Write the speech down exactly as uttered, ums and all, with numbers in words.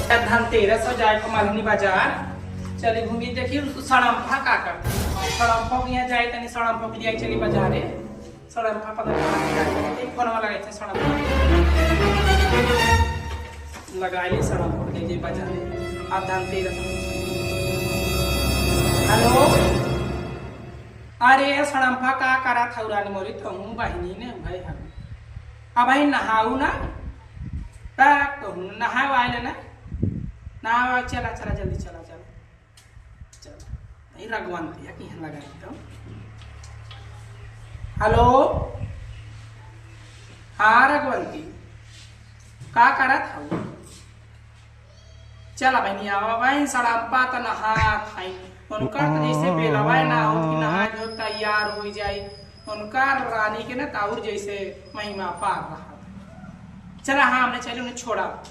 धनतेरस हो जाए को मालिनी बाजार। चली घूमी देखी सड़म्फा का करत। सड़म्फा के यहाँ जाए तनी सड़म्फा के लिए चली बाजारे। सड़म्फा पता नहीं फोन वाला कैसे सड़म्फा। लगाइली सड़म्फा के लिए बाजारे। अब धनतेरस। हेलो। अरे सड़म्फा का करत हऊ रानी मोरी, तहूँ बहिनी ने भाई हम। अब भाई नहाऊ ना। तक तहूँ नहाए वाले ना। नहाए चला, चला, जल्दी चला, चला। चला। नहीं रघवंती है कि यहाँ लगा देता हूँ। हेलो। हाँ रघवंती। का करत हऊ? चला बहिनी, आवा बहिन, सड़म्पा त नहात हई। उनकर त जैसे बेलवा ना हो कि नहाए धो तैयार हो जाई। उनकर रानी के ना त और जैसे महिमा पार रहा। चला, हाँ, हमने चले उन्हें छोड़ा।